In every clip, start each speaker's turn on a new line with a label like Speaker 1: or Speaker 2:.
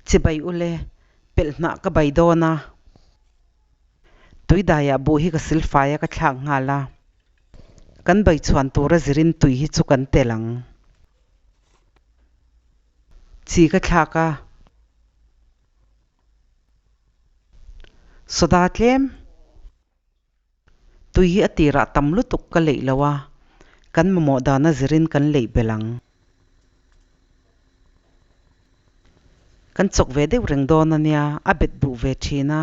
Speaker 1: Chibai ule, pelh hnah ka bai dawn a. Tuidaiah buh hi ka silfai a ka thlak nghal a. Kan bai chhuan tura zirin tui hi chu kan tel ang. Chi ka thlak a. Soda tlem. Tui hi a tirah tam lutuk ka leih lo a, kan mamawh dana zirin kan leih belh ang. Kan chawk ve deuh reng dawn a nia, a bet duh ve thin a.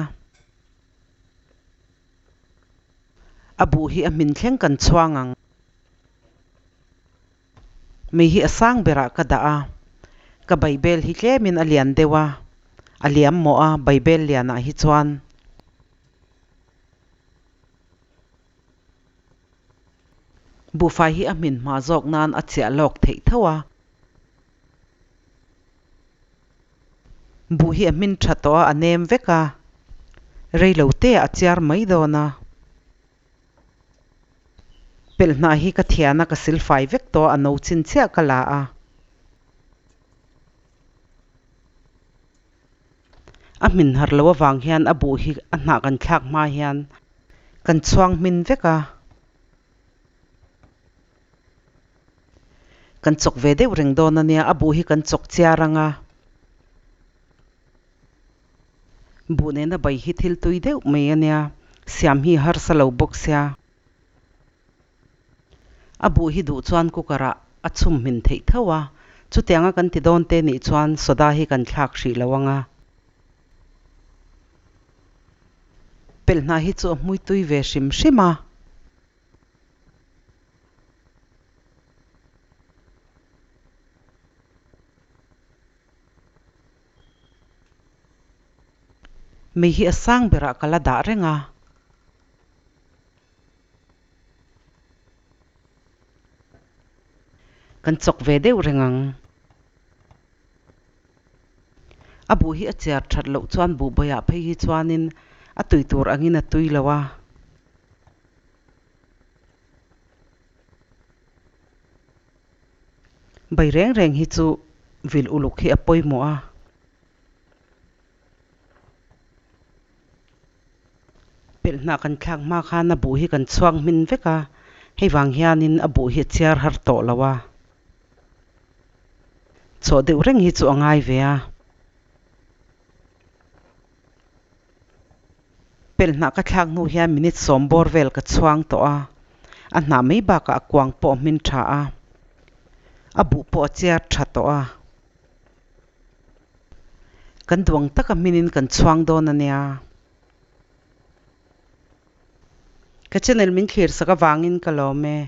Speaker 1: A buh hi a hmin thleng kan chhuang ang. Mei hi a sang berah ka dah a, ka baibel hi tlemin a lian deuh a, a liam mawh a baibel lianah hi chuan. Buhfai hi a hmin hma zawk nan a chiah lawk theih tho a. Buh hi a hmin tha tawh a, a nem vek a, rei lo te ah a chiar mai dawn a. Pelh hnah hi ka thian a, ka silfai vek tawh a, a no chin chiah ka la a. A hmin har lo avang hian a buh hi a hnah kan thlak hma hian kan chhuang hmin vek a. Kan chawk ve deuh reng dawn a nia, a buh hi kan chawk chiar ang a. Buh nena bai hi thil tui deuh mai a nia, siam hi harsa lo bawk sia. A buh hi duh chuan cooker ah a chhum hmin theih tho a, chutianga kan ti dawn te nih chuan soda hi kan thlak hrih lo ang a. Pelh hnah hi chu a hmui tui ve hrim hrim a. Mei hi a sang berah ka la dah reng a. Kan chawk ve deuh reng ang. A buh hi a chiar that loh chuan buh bawiah phei hi chuanin a tui tur angin a tui lo a. Bai reng reng hi chu vil uluk hi a pawimawh a. Pelh hnah kan thlak hma khan a buh hi kan chhuak hmin vek a, hei vang hianin a buh hi a chhiar har tawh lo a. Chawh deuh reng hi chu a ngai ve a. Pelh hnah ka thlak hnu hian minute sawm bawr vel ka chhuang tawh a, a hnah mai bakah a kuang pawh a hmin tha a, a buh pawh a chiar tha tawh a. Kan duang taka hminin kan chhuang dawn a nia. Ka channel min thlir sak avangin ka lawm e.